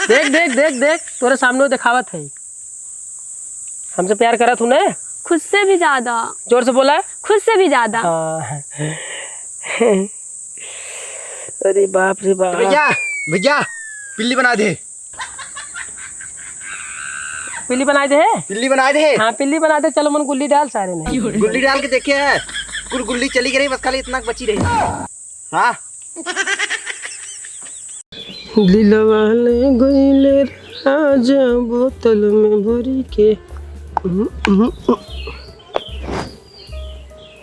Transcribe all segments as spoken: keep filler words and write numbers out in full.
देख, देख, देख, देख, तोरे सामने वो देखावत है। हमसे प्यार करत हूँ ना? खुद से भी ज्यादा। जोर से बोला। खुद से भी ज्यादा। हाँ। अरे बाप रे बाप। भैया, भैया, पिल्ली बना दे। पिल्ली बना दे है? पिल्ली बना दे। हाँ, पिल्ली बना दे। चलो मन गुल्ली डाल सारे ने। गुल्ली डाल के देखे है, कुल गुल्ली चली गई, बस खाली इतना बची रही। हाँ। दिलवा ले गइले राजा बोतल में भरी के।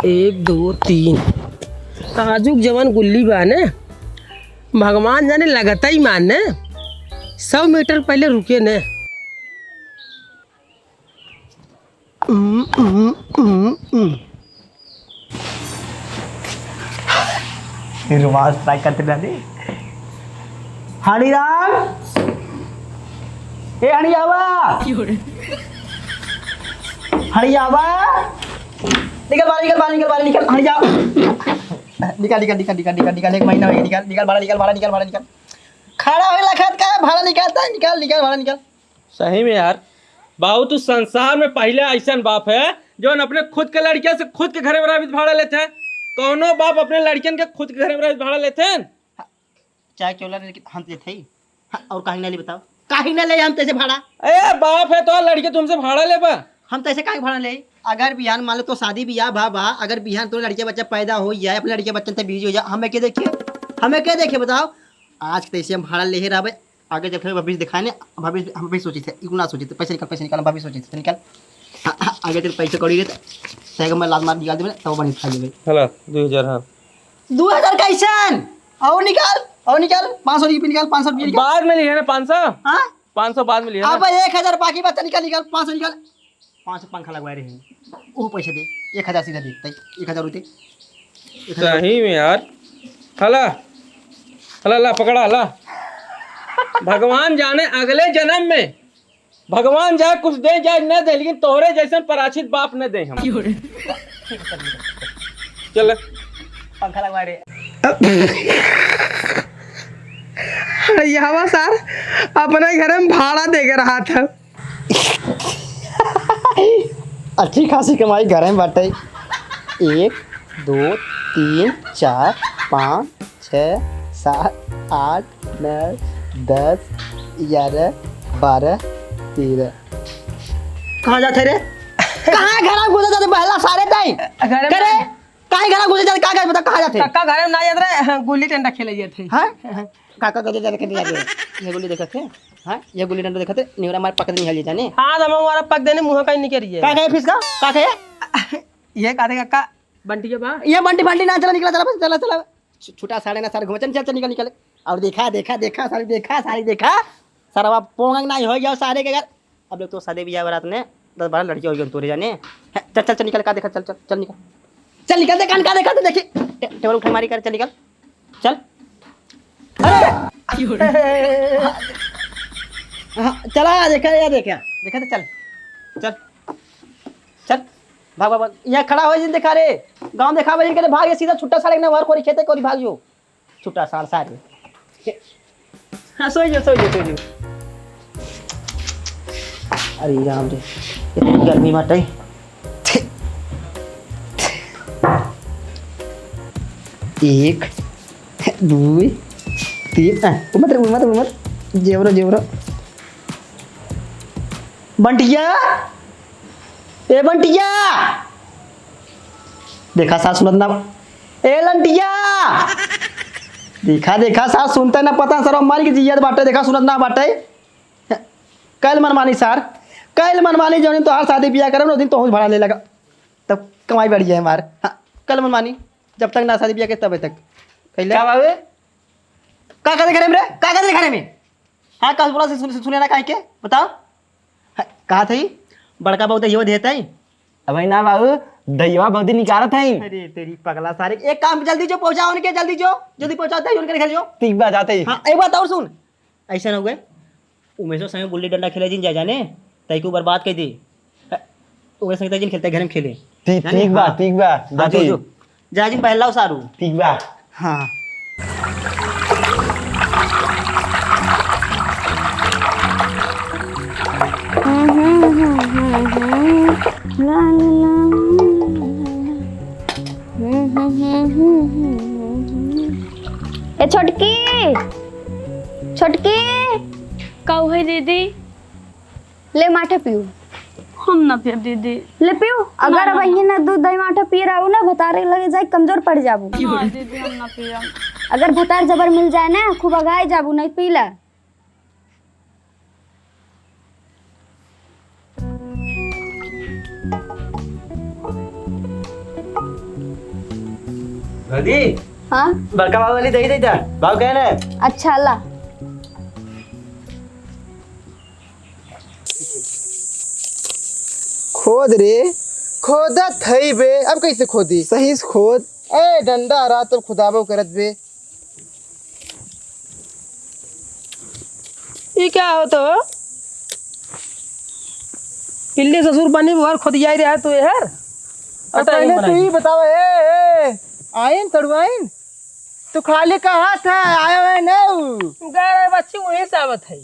एक, दो, तीन। आजुक जवन गुल्ली बा ने, भगवान जाने लगता ही मान ने, सौ मीटर पहले रुके ने। उम, उम, उम, उम। फिर रुमाल strike करते रहने। हणीराम, ए हणियावा, हणियावा, निकल बाहर, निकल बाहर, निकल बाहर, निकल, हणिया, निकल, निकल, निकल, निकल, निकल, निकल, एक महीना हो गया, निकल, निकल, भाड़ा निकल, भाड़ा निकल, भाड़ा निकल, खड़ा होइला खेत का, भाड़ा निकलता है, निकल, निकल, भाड़ा निकल। सही में यार, बाबू, तू संसार में पहिला अइसन बाप है, जौन अपने खुद के लड़किया से खुद के घरे में रहबी त भाड़ा लेत है। कौनो बाप अपने लड़कियन के खुद के घरे में रहबी त भाड़ा लेत है? हाँ, चाहे केवला रहे, लेकिन हम तो लेत हई। हाँ, और काहे ना ले बताओ? काहे ना ले हम तैसे भाड़ा? ए, बाप है तो लड़के तुमसे भाड़ा लेबा? हम तैसे काहे भाड़ा ले? अगर बिहान मान लो तो शादी बियाह भा, भा, अगर बिहान तो लड़के बच्चा पैदा हो जाए, अपने लड़के बच्चन तक बिजी हो जाए, हमें के देखिए? हमें के देखिए बताओ? आज तैसे हम भाड़ा ले ही रहबे, आगे जब फिर भविष्य दिखाए ने, भविष्य, हम भविष्य सोचित है, इतना सोचित है, पैसे निकाल, पैसे निकाल, हम भविष्य सोचित है, निकाल। आ, आ, आगे तेरे पैसे कौड़ी रहते, सैग में लात मार निकाल देबे, तब बनी खा लेबे। हला, दो हजार, हाँ। दो हजार कैसन? और निकाल, और निकाल, पाँच सौ रुपये निकाल, पाँच सौ रुपये निकाल। बाद में लिहे ना पाँच सौ। हाँ? पाँच सौ बाद में लिहे ना। अब एक हजार बाकी बचा, निकाल, निकाल, पाँच सौ निकाल। पाँच सौ पंखा लगवाए रहे हैं, वो पैसे दे, एक हजार सीधा दे, तै एक हजार रुपये। सही में यार। हला, हला, ला, पकड़ा, ला। भगवान जाने अगले जन्म में, भगवान जाए कुछ दे, जाए न दे, लेकिन तोहरे जैसन पराछित बाप न दे हम। क्यों रे? चल। पंखा लगवा रहे। अरे, यहवा सार अपने घरे में भाड़ा दे के रहा था। अच्छी खासी कमाई घरे में बाटे। एक, दो, तीन, चार, पाँच, छः, सात, आठ, नौ, दस, ग्यारह, बारह, तेरह। कहाँ जाते रे? कहाँ घर में घुसे जाते बहला सारे ताई? घर में करे? काहे घर में घुसे जाते? का, का, बता, कहाँ जाते? काका घर में ना जात रहे, गुल्ली डंडा खेले जाते। हाँ? काका कहते जाते, कहते जाते। ये गुल्ली देखत है? हाँ? ये गुल्ली डंडा देखत है? निवरा मार पकड़ नहीं है जाने। हाँ, तो हम हमारा पक देने मुँह का ही निकल रही है। का कहे फिर इसका? का कहे? ये कहते काका, बंटी के बा? ये बंटी फंटी ना, चला निकला, चला बस, चला, चला। छु-, छुट्टा सारे ना सारे घूमे, चल, चल, चल, निकल, निकल। और देखा, देखा, देखा, सारे देखा, सारे देखा। सारा बाप पोंगंग ना हो गया सारे के घर। अब लोग तो शादी ब्याह बारात ने दस बारह लड़कियाँ हो गई तोरे जाने। हैं, चल, चल, चल, निकल, का देखा, चल, चल, चल, निकल। चल, निकल, दे, कान का देखा, तो देखी। टे-, टेबल उठा मारी कर, चल, निकल। चल। अरे! हाँ, चला, देखा, या देखा। देखा तो चल। चल। चल। भाग, भाग, भाग। यहाँ खड़ा हो जिन देखा रे। गाँव देखा भाई, इनके लिए भाग, ये सीधा छुट्टा साले ने वार कोरी खेते कोरी भाग जो। छुट्टा सार सारे। हाँ, सोई जो, सोई जो, सोई जो। अरे राम रे, इतनी गर्मी बाटे। एक, दो, तीन, आ, मत रे, मत रे, मत। जेवरो, जेवरो। बंटिया, ए बंटिया, देखा सास सुनत ना। ए लंटिया, देखा, देखा सास सुनते ना, पता सरवा मर के जियत बाटे, देखा सुनत ना बाटे। कल मनमानी सार, कल मनमानी, जौन दिन तोहार शादी बियाह करब ना, ओ दिन तोहूँ भाड़ा ले लगा, तब कमाई बढ़िया है हमार। हाँ, कल मनमानी, जब तक ना शादी बियाह के तब तक। कैले? का बाबू? का करे घरे में रे? का करे घरे में? हाँ, कल बोला से सुन-, से सुने ना काहे के? बताओ। हाँ, कहा था ही? बड़का बाबू तो यो देता ही। अबे ना बाबू, दैवा बहुत दिन निकालत है। अरे तेरी पगला सारे, एक काम जल्दी जो पहुँचाओ उनके, जल्दी जो, जल्दी पहुँचाओ, दे उनके घर जो। ठीक बा, जाते ही। हाँ, एक बात और सुन, ऐसा ना हुए, उमेशो संगे गुल्ली डंडा खेले जिन जा जाने, तई को बर्बाद कर दी। ओकरे संगे तई जिन खेलते, घर में खेले। ठीक, जाने? ठीक बा, हाँ। ठीक बा, हाँ, जाते जो, ही। जो। जा जिन पहला सारू। ठीक बा। हाँ। छोटकी, छोटकी। का हुए दीदी? ले माठा पियो। हम ना पियब दीदी। ले पियो। अगर ना, अब ना, इहे ना दूध दही माठा पिए रहू ना, भतारे लगे जाए कमजोर पड़ जाबू। हाँ दीदी, हम ना पियब। अगर भतार जबर मिल जाए ना, खूब अघाए जाबू, नहीं पी ला। दादी। हाँ? बड़का बाबू वाली दही देता। बाबू कहे ना। अच्छा, ला। खोद रे, खोदत हई बे। अब कैसे खोदी? सही से खोद। ए, डंडा रहा तब खुदाबो करत बे। ई क्या होत हो? पिल्ली ससुर बनी, घर खोदियाई रहा तू यार। अब पहले तू ही बतावा, ए, ए, आइन, तड़ुआइन, तू खाली कहा था, आयो है ना उ? गए रहे बच्ची, वहीं से आवत है,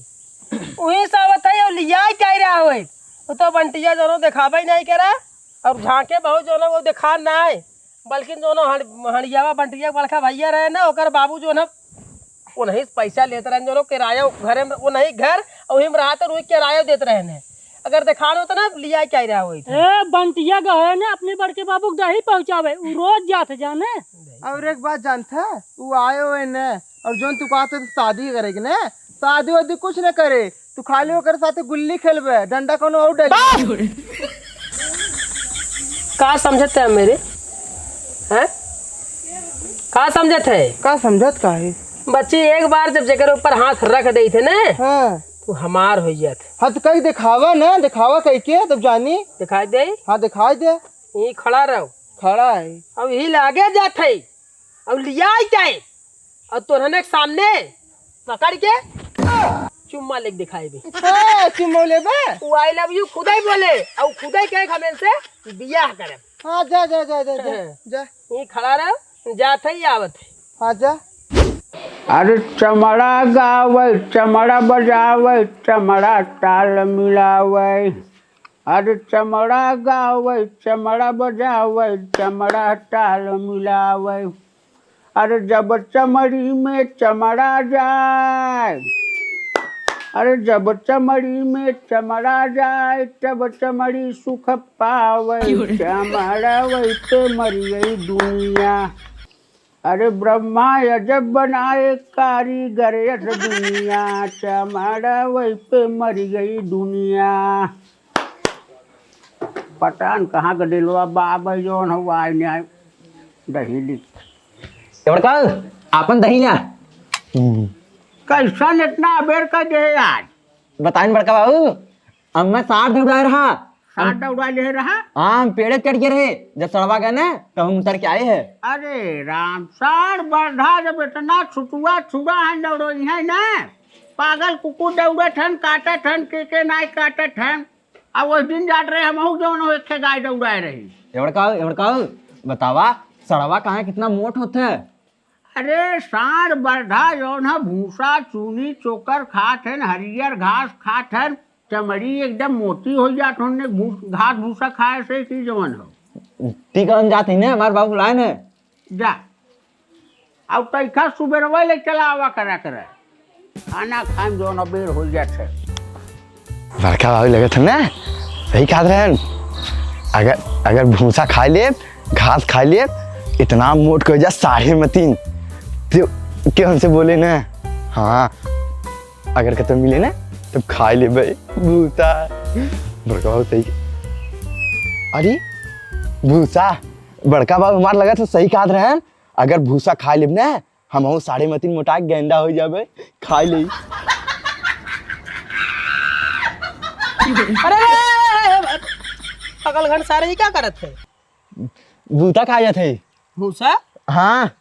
वहीं से आवत है, और लिया क्या रहा हो? वो तो बंटिया जनो दिखावे ही नहीं करा, और झांके बहुत जनो वो दिखा ना है। बल्कि जौन हड़-, हड़ियावा बंटिया के बड़का भैया रहे ना, ओकर बाबू जौन है, उन्हीं से पैसा लेत रहे, जौन किराया घरे में, उन्हीं घर, और वहीं में रहत, वहीं किराया देत रहे ने। अगर देखान होता ना, लिया क्या रहा होई था। ए, बंटिया गए ने अपने बड़के बाबू के दही पहुँचावे, उ रोज जात जाने। और एक बात जानता, उ आयो है ने, और जौन तू कहत है शादी करे के ने, शादी वादी कुछ न करे, तू खाली ओकर साथे गुल्ली खेलबे, डंडा कोनो और डाली। का समझत है मेरे? हैं? का समझत है? का समझत का है? बच्ची, एक बार जब जेकर ऊपर हाथ रख देई थे ने, हाँ। तू हमार हो जात। हाँ, तो कहीं दिखावा ना, दिखावा कहीं के, तब जानी। दिखाई दे? हाँ, दिखाई दे। यहीं खड़ा रहो। खड़ा है। अब यही लागे जात है। और लिया जाए और तोरहने के सामने पकड़ के चुम्मा लेके दिखाई भी। हाँ, चुम्मा लेबे? वो I love you खुदा ही बोले और खुदा ही कहे कि हम इनसे बियाह करब। हाँ, जा, जा, जा, जा, जा, हाँ। जा। यहीं खड़ा रहो, जात है, आवत है। हाँ, जा। अरे चमड़ा गावे, चमड़ा बजावे, चमड़ा ताल मिलावे। अरे चमड़ा गावे, चमड़ा बजावे, चमड़ा ताल मिलावे। अरे जब चमड़ी में चमड़ा जाए, अरे जब चमड़ी में चमड़ा जाए, तब चमड़ी सुख पावे। क्यों रे? चमड़ा वही पे मरी गई दुनिया। अरे ब्रह्मा अजब बनाए कारीगर यस दुनिया, चमड़ा वही पे मरी गई दुनिया। पता न कहाँ का दिलवा बाबा जौन हवा आए न्याय दही ली। एवड़का, आपन दही ला। कैसन इतना अबेर कर दे आज? बताइन बड़का बाबू, अब मैं साठ दौड़ाए रहा। साठ दौड़ाए ले रहा? हाँ, हम पेड़े चढ़ के रहे, जब सड़वा गए ना, तो हम उतर के आए हैं। अरे राम, साढ़ बरधा जब इतना छुटुआ छुड़ा है दौड़ो है ना, पागल कुकुर दौड़त हन, काटत हन, के के नाई काटत हन। अब उस दिन जात रहे हमहू जौन हो एक गाय दौड़ाए रही। एवड़का, एवड़का, बतावा, सड़वा कहाँ कितना मोट होत है? अरे साढ़ बरधा जौन है भूसा चूनी चोकर खात हन, हरियर घास खात हन, चमड़ी एकदम मोटी हो जात होने भूस-, घास भूसा खाए से कि जौन हो। ठीक है, हम जाते हैं ना, हमारे बाबू बुलाए ना। जा। अब तैखा सुबेरवा ले चला आवा करा करे। खाना खान जौन अबेर हो जात है। बड़का बाबू लगत है ना, सही कहत रहन। अगर, अगर भूसा खा ले, घास खा ले, इतना मोट कर जा साढ़े मतीन। तो क्यों हमसे बोले ना? हाँ, अगर कतौ मिले ना, तब खा ले भाई भूसा। बड़का बाबू सही। अरे, भूसा, बड़का बाबू हमार लगत है सही कहत रहन। अगर भूसा खा लेब ना, हमहू साढ़े मतीन मोटा के गेंदा हो जाबे, खा ले। अरे, अरे, अरे, अरे, अरे, पगल घन सारे, ई का करत है? भूसा खा जात है। भूसा? हाँ।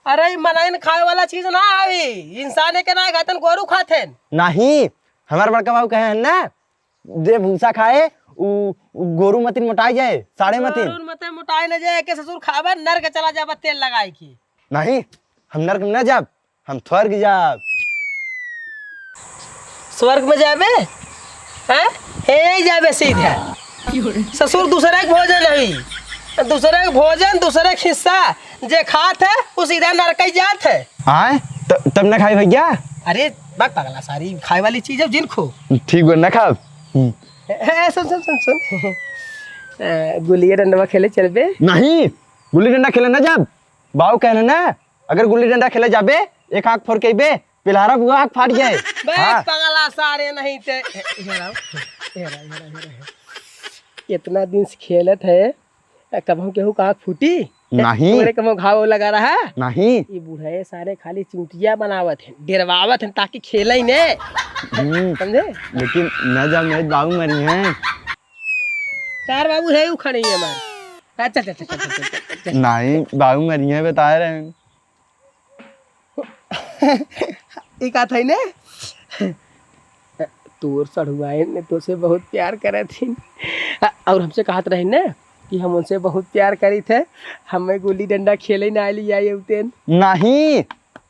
अरे, ई मनइन खाए वाला चीज ना आवी, इंसाने के ना खातन, गोरू खात हैं। नहीं, हमार बड़का बाबू कहे हैं ना, जे भूसा खाए, उ, उ गोरू मतिन मोटाई जाए, साढ़े मतिन। गोरू मतिन मोटाई न जाए, एके ससुर खाबे, नरक चला जाबे तेल लगाई के। नहीं, हम नरक में न जाब, हम स्वर्ग जाब। स्वर्ग में जाबे? हैं? हे ही जाबे सीधे। ससुर दूसरे के भोजन है, दूसरे के भोजन, दूसरे के हिस्सा, जे खात है, उ सीधा नरक ही जात है। आय? त-, तब ना खाई भैया। अरे, बात पगला सारे, खाए वाली चीज है, जिन खो। ठीक बा, ना खाब। हम्म। ए, ए, सुन, सुन, सुन, सुन। ए, गुल्ली डंडवा खेले चलबे? नहीं, गुल्ली डंडा खेले ना जाब। बाऊ कहने ना, अगर गुल्ली डंडा खेले जाबे, एक आँख फोड़ के अइबे, पिलहारा बुआ आँख फाट जाए। बे हाँ। पगला सारे नहीं ते। ए, इधर आओ। इधर आओ, इधर आओ, इधर आओ। इतना दिन से खेलत है, ए, कबहूँ केहू का आँख फूटी? नहीं। तोरे कबहूँ घाव लगा रहा? नहीं। ये बूढ़े सारे खाली चूतिया बनावत हैं, डेरवावत हैं ताकि खेले ही ने। हम्म। समझे? लेकिन न जाब, नहीं बाबू मरी हैं। तार बाबू है, उ खड़े ही हमारे। अच्छा, अच्छा, अच्छा, अच्छा, अच्छा, अच्छा। नहीं, बाबू मरी हैं, बता रहे हैं। ई का था ने? तोर सढ़ुआइन ने तोसे बहुत प्यार करत हिन। अ-, और हमसे कहत रहिन ने कि हम उनसे बहुत प्यार करित है, हमें गुल्ली डंडा खेले ना आइली आई उतेन। नहीं,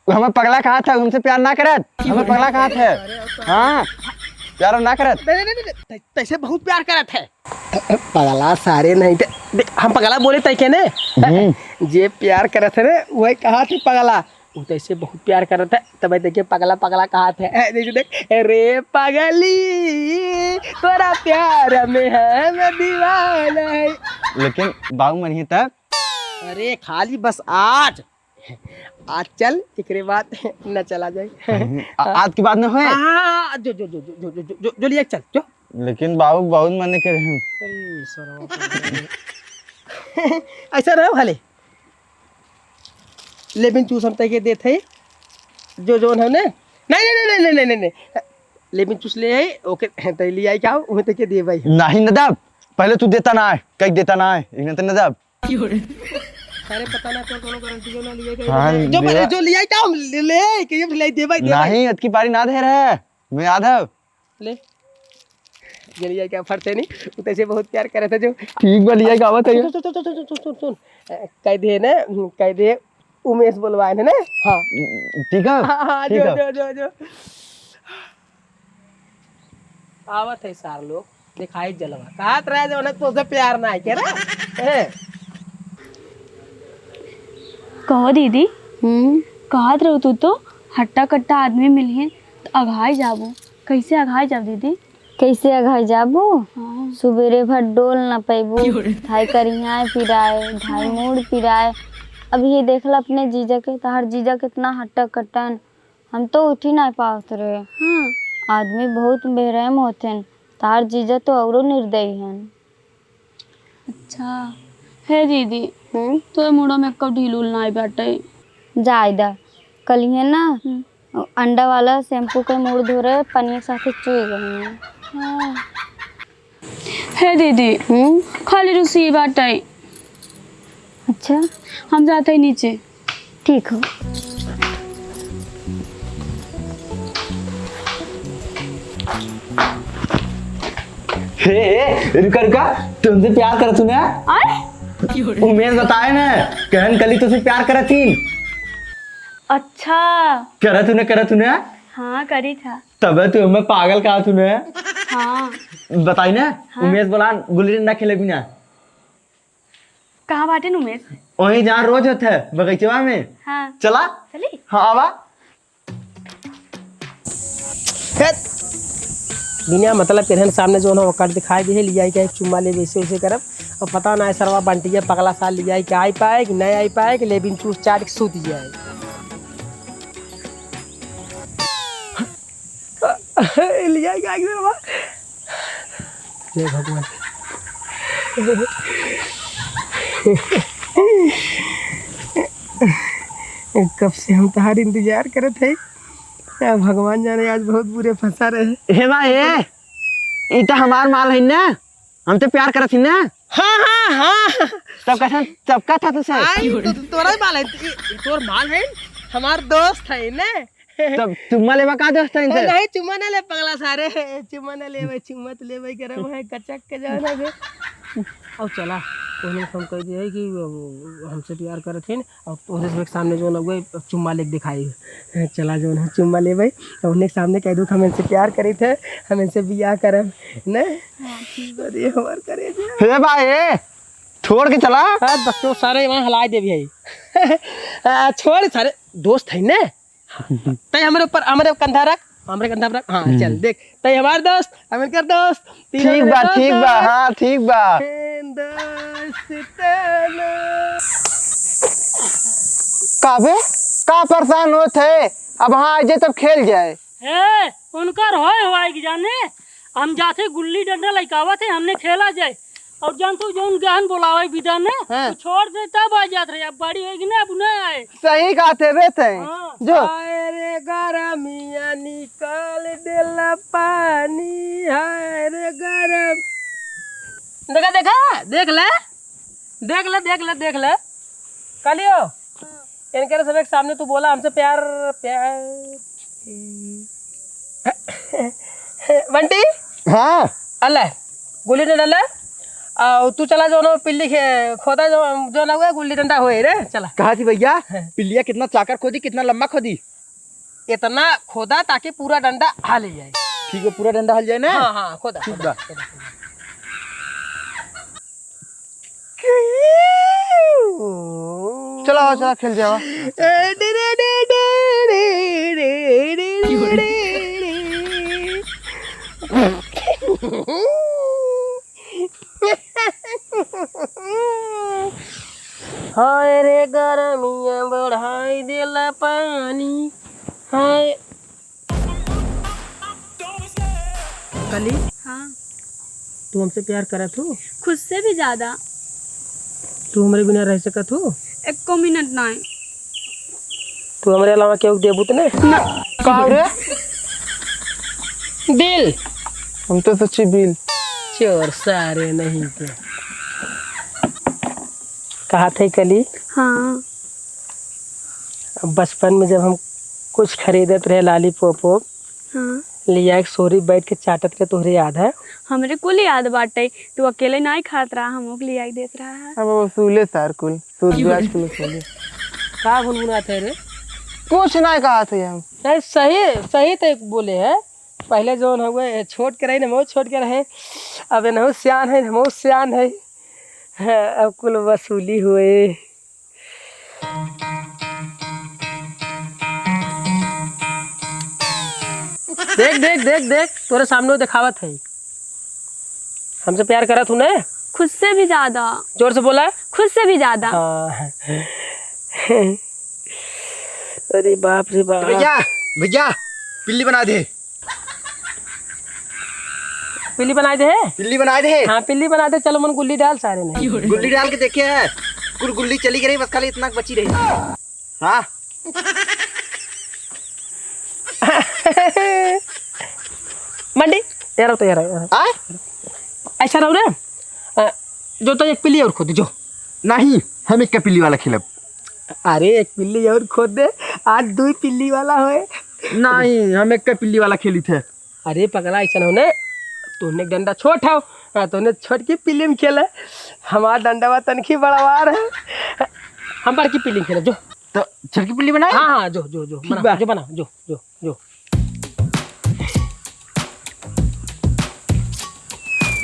वो हमें पगला कहत है, हमसे प्यार ना करत, हमें पगला कहत है। हाँ, प्यार ना करत। नहीं, नहीं, नहीं, नहीं, तै-, तैसे बहुत प्यार करत है। पगला सारे नहीं थे। देख, हम पगला बोले तै के ने? हम्म। जे प्यार करत है ने, वही कहत है पगला। उ तैसे बहुत प्यार करत है, तब देखे पगला पगला कहत है। ए, जैसे देख, "रे पगली, तोरा प्यार में है मैं दीवाना है।" लेकिन बाबू मरिहे तब? अरे खाली बस आज, आज चल, एकरे बाद न चला जाए। आ-, आज के बाद न होए? हाँ, जो, जो, जो लिया चल, जो। लेकिन बाबू बहुत मने करे हैं। अरे, सरवा। ऐसा रहो हले। लेबिन चूस हम तैके देत है। जो, जो है ने। नहीं, नहीं, नहीं। लेबिन चूस ले आई, ओके, तै ले आई का, उहे तैके दे भाई। नहीं न दब, पहले तू देता ना है, कहीं देता ना है, इन्हें तो न दब। अरे पता ना तोर कोनो गारंटी ना लिए गए। हाँ, जो देवा। जो लिया क्या हम ले, ले, के ये ले दे भाई, दे भाई। नहीं, अतकी पारी ना दे रहे। मैं याद है। ले। ये लिया क्या फरते नहीं? वो तैसे बहुत प्यार करे था जो। ठीक बा, लिया क्या आवत है? सुन, सुन, सुन। अ, कह दे ना, कह दे उमेश बोलवाए है ना? हाँ। ठीक है? हाँ, हाँ, ठीक जो, है। जो, जो, जो। आवत है सार लोग, दिखाई जलवा। कहत रहे जो उन्हें तोसे प्यार ना है, के रे? हैं? कहो दीदी, हम्म? कहत रहो तू तो हट्टा कट्टा आदमी मिलिहे तो अघाई जाबो। कैसे अघाई जाब दीदी? कैसे अघाई जाबो? हाँ। सुबेरे भर डोल न पैबो। क्यों रे? हाय करिहाय पिराए, हाय हाँ। मूड़ पिराए। अब ये देखला अपने जीजा के, तहार जीजा कितना हट्टा कट्टन। हम तो उठी नाहीं पावत रहे। हाँ। आदमी बहुत बेरहम होथेन, तार जीजा तो औरो निर्दयी हन। अच्छा, हे दीदी, हम्म? तोर मुड़ा में कब ढील उल नाहीं बाटे? जाए दा, कलिहे ना, हम्म। अंडा वाला शैम्पू के मूड़ धोरे पनिया के साथे चुई गई हैं। हाँ। हे दीदी, हम्म? खाली रुसी बाटे। अच्छा। हम जाते हैं नीचे। ठीक हो। हे, हे, रुका, रुका, तुमसे प्यार करत हूँ ना? आय? उमेश बताए ना, कहन कली तुमसे प्यार करत थी। अच्छा। करत हूँ ना, करत हूँ ना? हाँ, करी था। तबे तू हमें पागल कहा तूने। हाँ। बताई ना, हाँ। उमेश बोलान गुल्ली डंडा खेले बिना। कहाँ बाटे न उमेश? वहीं जहाँ रोज होत है, बगीचवा में। हाँ। चला। चली? हाँ, आवा। हे, बिना मतलब के रहन सामने जो ना ओकर दिखाई दे, लिया के एक चुम्मा ले, वैसे वैसे करब। और पता ना है सरवा बंटिया पगला सार लिया के आई पाए कि नहीं आई पाए कि लेबिन चूस चाट के सूत जाए। लिया के आगे बा। जय भगवान। कब से हम तहार इंतजार करत है। या भगवान जाने आज बहुत बुरे फंसा रहे। हे माँ, ए, ई तो हमार माल है ना, हम तो प्यार करत ही ना। हाँ, हाँ, हाँ। तब कैसन चपका था तुझसे? आई, तो, तो तोरा ही माल है, ई, ई तोर माल है, हमार दोस्त है ना। तब चुम्मा लेवा का दोस्त है ए, इनसे? नहीं, चुम्मा ना ले, पगला सारे, चुम्मा ना लेवे, चुम्मा तो लेवे करे, वहाँ कचक के जाना बे। अब चला, उन्हें फोन कर दिया है कि वो हमसे प्यार करत हैं, और उन्हें सबके सामने जो ना हुए, चुम्मा लेके दिखाई। चला जो ना चुम्मा लेवे, और उन्हें सामने कह दो कि हम इनसे प्यार करी थे, हम इनसे बियाह करब, ने? हाँ, ठीक बा। अरे हमार करेजा। हे भाई, छोड़ के चला। हाँ, बस तो सारे वहाँ हलाए दे भी है। आ, छोड़ सारे, दोस्त है ने? तै हमरे ऊपर, हमरे कंधा रख, हमरे कंधा पर रख। हाँ, हम्म। चल, देख, तै हमार दोस्त, हम इनकर दोस्त, तीनों ठीक जने बा, दोस्त, ठीक बा, दोस्त। हाँ, ठीक बा। हिंदुस्तान। का बे? का परेशान होत है? अब हाँ आ जाए तब खेल जाए। ए, उनकर होए होए के जाने, हम जाते गुल्ली डंडा लइकावत है, हमने खेला जाए। और जान तू जौन गहन बोलावे विदा ने, हाँ। तू छोड़ दे तब आ जात रहे, अब बड़ी होएगी ना, अब ना आए। सही कहते बे तै। हाँ। जो। हाय रे गरमिया निकाल देला पानी, हाय रे गरम। देखा, देखा, देख ले, देख ले, देख ले, देख ले। कालियो, इनके सब एक सामने तू बोला हमसे प्यार, प्यार। बंटी। हाँ। अल्लाह, गुल्ली डंडा ले। आ, तू चला जो ना पिल्ली खे-, खोदा जो, जो ना हुआ गुल्ली डंडा होए रे, चला। कहा थी भैया, हाँ। पिल्लिया कितना चाकर खोदी, कितना लंबा खोदी? इतना खोदा ताकि पूरा डंडा हल जाए। ठीक है, पूरा डंडा हल जाए ना? हाँ, हाँ, खोदा, ठीक खोदा, बा। खोदा, खोदा। चला, चला, खेल जावा। हाय रे गरमिया बढ़ाई देला पानी। हाय। कली, हाँ। तू हमसे प्यार करत हो? खुद से भी ज्यादा। तू हमरे बिना रह सकत हो? एको मिनट नाहीं। तू हमरे अलावा केहू के देबू त ने? ना। का रे? दिल। हम तो सच्ची बिल। चोर सारे नहीं के। कहा थे कली? हाँ। अब बचपन में जब हम कुछ खरीदत रहे, लॉलीपॉप वॉप, हाँ। लिया एक सोरी बैठ के चाटत रहे, तोहरे याद है? हमरे कुल याद बाटे, तू अकेले नाहीं खात रहा, हमहू के लिया के देत रहा है। अब वसूले सार कुल, सूद ब्याज कुल वसूले। का गुनगुनात है रे? कुछ नाहीं कहत है हम। नहीं, सही, सही तो बोले है। पहले जौन हुए छोट के रही ना, हमहू छोट के रहे, अब इनहू सियान है, हमहू सियान है। हाँ, अब कुल वसूली हुए। देख, देख, देख, देख, तोरे सामने देखावत है। हमसे प्यार करत हूँ ना? खुद से भी ज्यादा। जोर से बोला। खुद से भी ज्यादा। हाँ। अरे बाप रे बाप। भैया, भैया, पिल्ली बना दे। पिल्ली बनाए दे? पिल्ली बनाए दे। हाँ, पिल्ली बनाए दे। चलो, मन गुल्ली डाल सारे ने। गुल्ली डाल के देखे है, कुल गुल्ली चली गई, बस खाली इतना बची रही। हाँ। मंडी, यार, तो यार, यार। आय? ऐसा रहो रे। अ, जो तो एक पिल्ली और खोद दे, जो। नहीं, हम एक पिल्ली वाला खेलब। अरे, एक पिल्ली और खोद दे, आज दुई पिल्ली वाला होए। नहीं, हम एक पिल्ली वाला खेली थे। अरे पगला, ऐसा ना होने, तूने डंडा छोट है, हाँ, तूने छोट की पिल्ली में खेले, हमार डंडा बा तनखी बड़वार है, हम बड़की पिल्ली में खेले, जो। तो छोटकी पिल्ली बनाए? हाँ, हाँ, जो, जो, जो, ठीक बना, बा। जो बना, जो, जो, जो।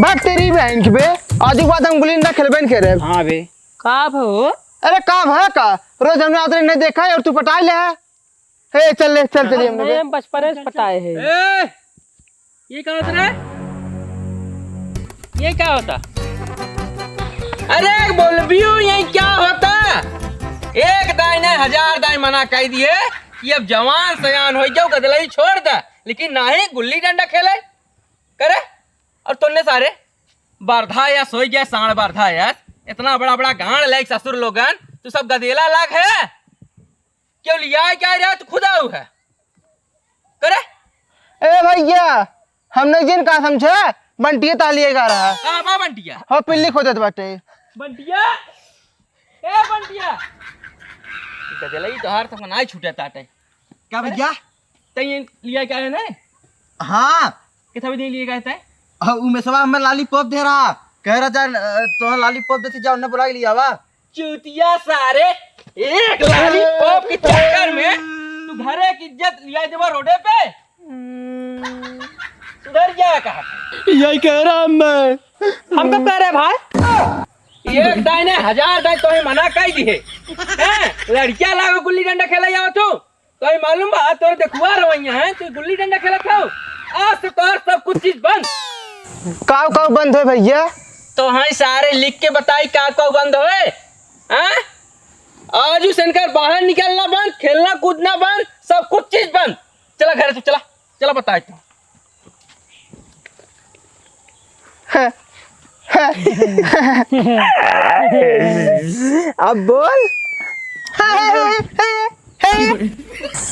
भाग तेरी बहन की बे, आज के बाद हम गुल्ली डंडा खेलबे नहीं करे। हाँ बे। का भो? अरे का भा का? रोज हमने आते नहीं देखा है और तू पटाए ले है। हे, चल ले, चल, चलिए हम लोग। नहीं, हम बचपने से पटाए हैं। ए, ये क्या होता है? ये क्या होता? अरे, बोलबियो, ये क्या होता? एक दाई ने हजार दाई मना कइ दिए कि अब जवान सयान होइ जाओ, गदलई छोड़ दे, लेकिन नाही गुल्ली डंडा खेले करे। और तोन्ने सारे बरधा या सोई गया, साँड़ बरधा या, इतना बड़ा बड़ा गांड लायक ससुर लोगन, तू सब गदेला लाग है। क्यों लिया है, क्या रहा, तू खुद आऊ है करे? ए भैया, हम नहीं जिन का समझे, बंटिया तालिए गा रहा। कहाँ बा बंटिया? हो, पिल्ली खोदत बाटे। बंटिया, ए बंटिया, गदेला, ई तोहार तो नाई छूटे ताटे। का भैया? तई ये लिया क्या है ना? हाँ। कितना भी दिन लिए गए थे? हाँ, उमेशवा हमें लॉलीपॉप दे रहा। कह रहा, "जा, अ, तो लॉलीपॉप देती, जाओ, उन्हें बुला के लिया वा।" चूतिया सारे, एक लॉलीपॉप के चक्कर में तू घरे की इज्जत लिया देवा रोडे पे। सुधर गया कहा? यही कह रहा मैं। हमको कह रहे भाई? एक दाई ने हजार दाई तोहे मना कइ दिहे। हैं? लड़किया लागो गुल्ली डंडा खेला जाओ तू। तो ये मालूम बा, तोरे देखुआ रवैया है, तू गुल्ली डंडा खेलत हो, आज से तोर सब कुछ चीज बंद। काऊ काऊ बंद होए भैया? तो हाँ सारे लिख के बताई का काऊ बंद होए? हाँ? आज उस इनकर बाहर निकलना बंद, खेलना कूदना बंद, सब कुछ चीज बंद। चला घर तू, चला, चला बताई तू। अब बोल।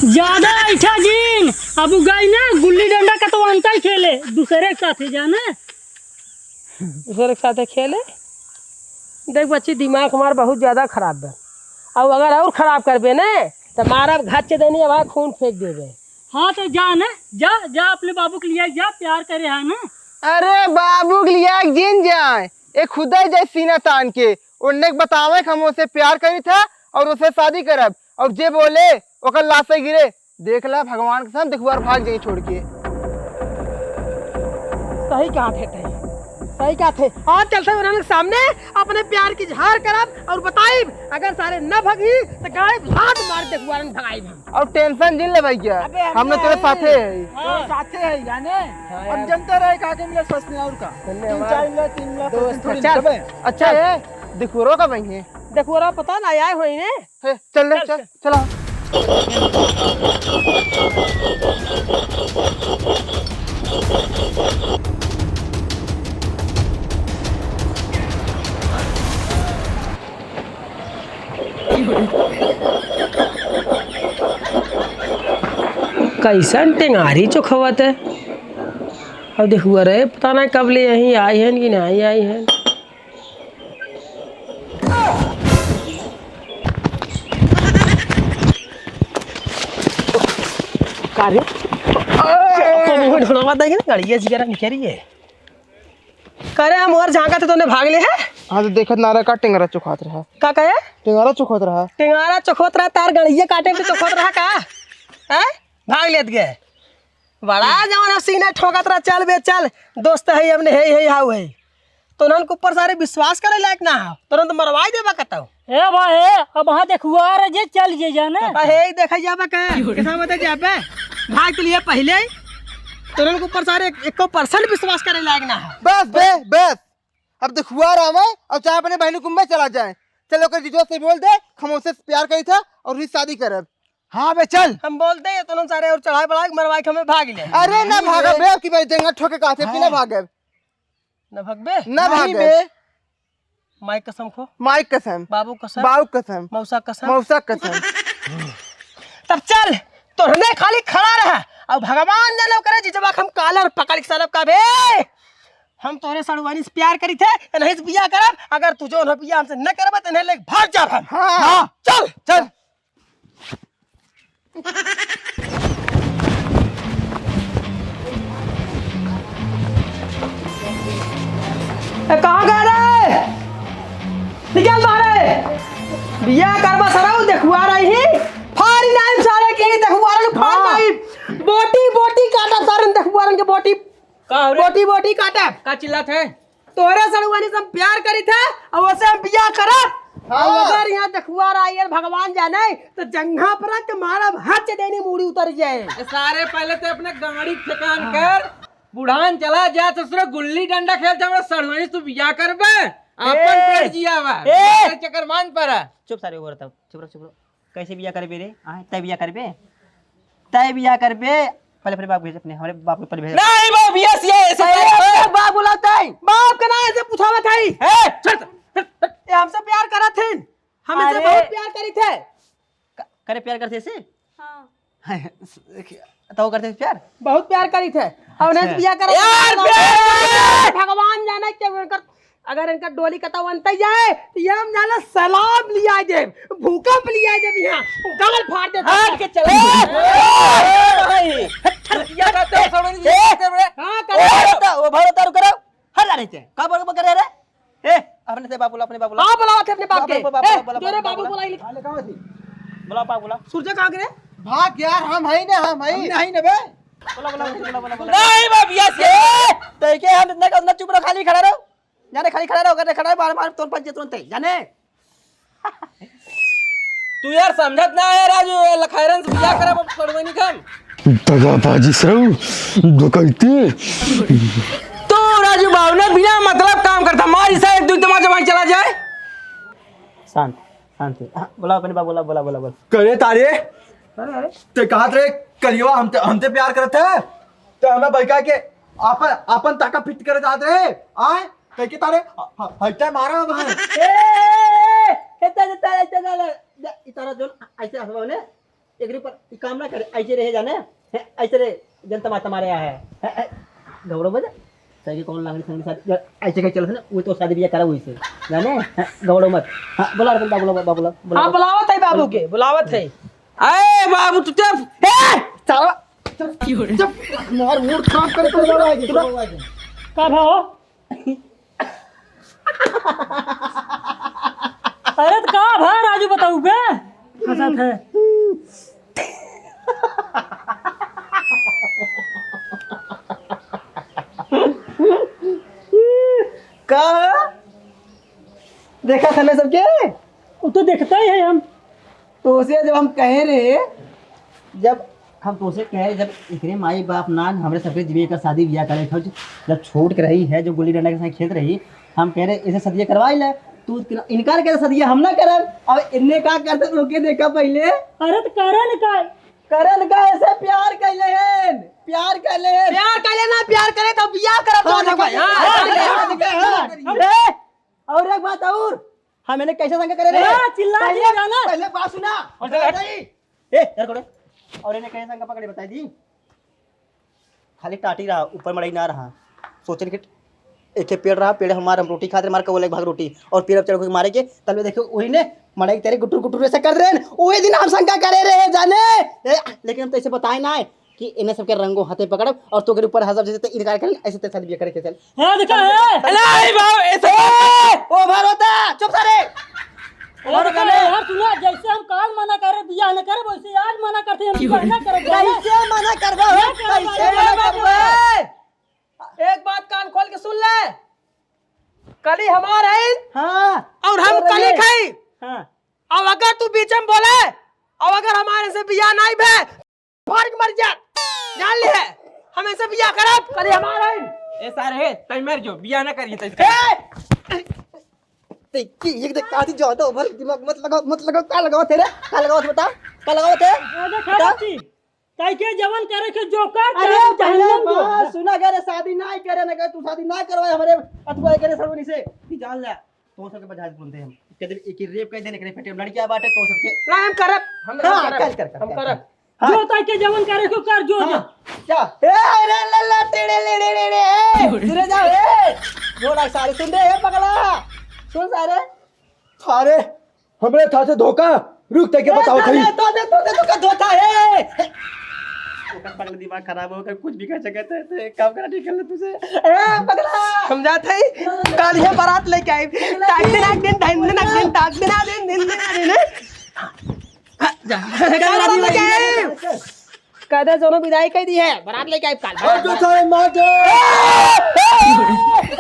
ज्यादा ऐठा जिन, अब उ गई ना गुल्ली डंडा का तो अंता ही खेले, दूसरे के साथे जाने। दूसरे के साथे खेले? देख बच्ची, दिमाग हमार बहुत ज्यादा खराब बा, और अगर और खराब करबे ना तो मारब घच्चे देनी, अब खून फेंक देबे। हाँ तो जा ना, जा, जा अपने बाबू के लिया जा, प्यार करे है ना। अरे बाबू के लिया जिन जाए, ए खुदा ही जाए सीना तान के, उन्ने के बतावे कि हम उसे प्यार करी था और उसे शादी करब, और जे बोले ओकर लाशे गिरे। देख ला भगवान के साथ देखुआर भाग जाई छोड़ के। सही कहा थे, सही कहा थे। आज चलते हैं उन्होंने सामने अपने प्यार की इजहार करब और बताइब, अगर सारे न भगी तो गाड़ी लात मार देखुआरन भगाइब हम। और टेंशन जिन ले भैया, अबे हम हमने तोरे नहीं। साथे है। हाँ। तोरे साथे है जाने। हाँ हम यार। जनते रहे का के मिले सोचने और का। धन्यवाद। तीन चार मिला, तीन मिला, दोस्त, तीन थोड़ी चल। देबे। अच्छा है, देखुआरो का बहिने। देखुआरो पता ना आए होई ने। हे, चल रे, चल, चल, चल। चला। कैसन टेंगारी चोखवत है। अब देखुआ रे, पता नहीं कब ले यहीं आई हैं कि नहीं आई हैं। का रे? कौन ढोलवा देखे ना, गाड़िया जिगरा निकली है। का रे, हम और झांका थे तो ने भाग ले है? हाँ, तो देखत ना रहा का टेंगरा चुखात रहा। का कहे? टेंगरा चुखात रहा। टेंगरा चुखात रहा, तार गड़िया काटे पे चुखात रहा का? हैं? भाग लेत गए। बड़ा जवन सीना ठोकत रहा, चल बे चल, दोस्त है, हमने है, है, हाउ है। तोनन के ऊपर सारे विश्वास करे लायक ना हो, तोनन तो मरवाई देबा कतौ। ए भाई, अब हाँ देखुआ रे जे चल जे जाने। अब हे देखा जाबा का? कैसा बता जाबे? भाग के लिए पहले ही तोनन के ऊपर सारे एको percent विश्वास करे लायक ना हो। बस बे, बस। अब देखुआ रहा मैं, अब चाहे अपने बहन कुंबे चला जाए। चल ओकर जीजो से बोल दे, हम उससे प्यार करी था और ही शादी करब। हाँ बे चल। हम बोलते हैं तोनन सारे और चढ़ाई बढ़ाई मरवाई के हमें भाग ले। अरे ना भागब बे, कि भाई जंगल ठोके का थे कि ना हाँ। भागब। ना भगबे? ना नहीं भागब। बे। माई कसम खो। माई कसम। बाबू कसम। बाबू कसम। मौसा कसम। मौसा कसम। तब चल, तोहने खाली खड़ा रहा। अब भगवान जाने करे जिजवा के हम कालर पकड़ के सालब का बे। हम तोहरे सड़ुआनी से प्यार करी थे, नहीं से बियाह करब। अगर तू जो बियाह हमसे न करबा, तो इन्हें लेके भाग जाब हम। हाँ। हाँ। चल, चल। ए, कहाँ गए रे? निकल बाहरे। बियाह करबा सरऊ, देखुआ रही। फारी नाम सारे की, देखुआ रही, फारी हाँ। नाम। बोटी, बोटी काटा सारे, देखुआ रही के बोटी। का हो रे? बोटी, बोटी काटा। का चिल्लात है? तोहरे सड़ुआनी से हम प्यार करी थे और वैसे हम बियाह करब। हाँ। और अगर यहाँ देखुआ रहा यार भगवान जाने तो जंघा पर के मारब, हच देनी मूड़ी उतर जाए। ए सारे पहले तो अपने गाड़ी ठिकान हाँ। कर, बुढ़ान चला जा ससुर गुल्ली डंडा खेल जा, हमरा सड़ुआनी से तू बियाह करबे, अपन ए, पेट जियावा, ए। चक्कर मान पड़ा। चुप सारे, उबर तब, चुप रहो, चुप रहो। कैसे बिया करबे रे? आय, तय बिया करबे? तय बिया करबे? पहले अपने बाप भेज, अपने, हमरे बाप के पहले भेज। नहीं बाप, ये ऐसे, ऐसे अरे, बाप बुलाता है। बाप का नाम ऐसे पूछावत है। ए, चल, चल, चल। ये हमसे प्यार करत थे। हम इनसे अरे। बहुत प्यार करी थे। क-, करे प्यार करते से? हाँ। तो करते प्यार? बहुत प्यार करी थे। और उन्हें अच्छा। बिया करत यार, थे। प्यार! भगवान जाने के उनकर अगर इनका डोली कतौ अंत जाए, तो ये हम जाना सैलाब लिया जाए, भूकंप लिया जाए, यहाँ गाल फाड़ दे, हाँ। फाड़ के चले। ए, ए, भाई। हट, हट, ये बात तो सुनो नहीं, ए, ये बात तो हाँ, ए, करो। तो वो भाड़ो तारू करो। हल्ला नहीं थे। का बोल, बोल करे रे? ए, अपने से बाबूला, अपने बाबूला। हाँ, बुलाओ थे अपने बाप के। बाबू, बाबू, ए, बाबू, तेरे बाबू, बाबू बाबू। बुलाई। हाले कहाँ थी? बुलाओ बाबूला। सूरज कहाँ गिरे? भाग यार, हम है ना, हम है। हम नहीं ना बे। बोला, बोला, बोला, बोला, बोला। नहीं बाबू, ये से। तो के हम इतना का उतना चुप रहो, खाली खड़ा रहो। जाने खाली खड़ा रहो, अगर खड़ा है, बार बार तोर पंचे तुरंत है, जाने। तू यार समझत ना है राजू, ये लखैरन से बियाह करब, अब छोड़बे नहीं हम। दगाबाजी सरऊ, डकैती। तो राजू बाबू ने बिना मतलब काम करता, मार इसा एक दुई तमाचा वहीं चला जाए। शांत, शांत। हाँ, बोला अपने बाबू, बोला, बोला, बोला, बोला। करे तारे? अरे, अरे। ते कहा रे, करियवा हमते, हमते प्यार करत है? ते हमें बैठा के आपन, आपन ताका फिट करे जात रहे? आए? कह के तारे, ह-, ह-, हइते मारा अब है। ए, ए, ए, ए, इतना, इतना, इतना, इतना, इतना, इतना, जो ऐसे हंसवा ने, एकरे पर ई काम ना करे, ऐसे रहे जाने, हैं, ऐसे रहे, जन तमा-, तमारे यहाँ है, हैं, हैं, घबरो बजे, सही के कौन लांगड़ी संगड़ी साथ, जो ऐसे कहीं चलत है ना, वो तो शादी बियाह करा वही से, जाने, हैं, घबरो मत। हाँ, बोला रतन बाबू, बाबू, बाबू, हाँ, बुलावत है बाबू के, बुलावत है। अरे बाबू, तू चुप, ए, साला, चुप, चुप, मार मूड खराब कर, कर, कर, कर। का भाव? अरे त का भा राजू बताऊ बे? हंसत है। का? देखा था ना सबके? वो तो देखता ही है हम। तोसे जब हम कहे रहे, जब हम तोसे कहे, जब एकरे माई बाप ना हमरे सबके जिम्मे एकर शादी बियाह करे, जब छोट के रही है, जो गुल्ली डंडा के साथ खेलत रही, हम कह रहे, इसे सदिया करवाई ले, तू इनकार करे, सदिया हम ना करब। अब इन्ने का करते, रोके देखा पहले। अरे त करन का? करन का, ऐसे प्यार कैले हैं, प्यार कैले हैं। प्यार कैले ना, प्यार करे तो बियाह करब, हाँ, तो देखो, देखो, हाँ, देखो, हाँ, देखो, हाँ। हाँ। ए, और एक बात और, हम इन्हें कैसे संग करे रहे? ए, चिल्ला पहले, चिल्ला ना। पहले बात सुना। और बता दे। ए, यार, करो। और इन्हें कैसे संग पकड़े, बताई दी। खाली टाटी रहा, ऊपर मड़ई ना रहा। सोचन कि एक ही पेड़ रहा, पेड़ हमार, हम रोटी खाते, हमार कबो एक भाग रोटी, और पेड़ अब चढ़ के मारे के, तलवे देखो, वही ने मड़ई तेरे गुटुर गुटुर ऐसे कर रहे हैं। वही दिन हम शंका करे रहे, जाने। ए, लेकिन हम तो ऐसे बताए ना है। कि इन्हें सबके रंगो हाथे पकड़ब और तोकरे ऊपर हंसब, जैसे ते इनकार करें, ऐसे ते शादी बियाह करे के चल। हाँ, देखा है। अरे बाबू, ऐसे ए, ओवर होता, चुप सारे। और ओवर का करने। यार, सुना, जैसे हम काल मना करे, बियाह न करे, वैसे आज मना करते हैं, हम बियाह न करे, जाने। कैसे मना करबो, ना करे, कैसे जाने। मना करबो? एक बात कान खोल के सुन ले, कली हमार है। हाँ। और हम और कली ये। खाई। हाँ। अब अगर तू बीच में बोले, अब अगर हमारे से बियाह नहीं भे, फाड़ के मर जा। जान ले, हम ऐसे बियाह करब, कली हमार है। ए सारे, तै मर जो, बियाह ना करिए, तै ए! ते की, ये देख, काफी ज्यादा ओवर दिमाग मत लगाओ, मत लगाओ, का लगाओ तेरे? का लगाओ, बता, का लगाओ तेरे? अरे, बता। खैरती, काहे के जवन करे के जो कर, अरे, चाहे पहले जहन्नम जो। बात सुना, अगर शादी ना ही करे ना करे, तू शादी ना करवाए हमरे अतुआ करे सड़वनी से, तू जान ले, तो सबके बजाज बोलते हैं हम। कदे एक ही रेप कर देने के लिए, फेटे लड़कियां बाटे, तो सबके ना, हम करब, हम, हम हाँ, करब, कर, कर, कर, हम कर, करब। कर। हाँ। जो ताई के जवन करे को कर, जो, हाँ, जो। क्या? ए, रे, ले, ले, टेढ़े, ले, रे, रे, रे, ए, सुने जाओ, ए, घोड़ा सारे, सुन रे, ए, पगला, सुन सारे। सारे, हमरे था से धोखा, रुक, तैके ए, बताओ तो थई। दे, तो दे, तो दे, तो का धोखा है? ओकर पगला दिमाग खराब हो, ओकर कुछ भी कर सकत है, तो एक काम करा, निकल ले तुझे। ए, पगला। हम जात हई, काल ये बारात लेके आई। टाक दिन, आक दिन, धाइन दिन, आक दिन, टाक दिन, आ दिन, दिन, दिन, आ दिन। हाँ, जा। काल बारात लेके आए। कहते जोनो विदाई कह दी है, बारात लेके आए काल। और जो सारे मार दे।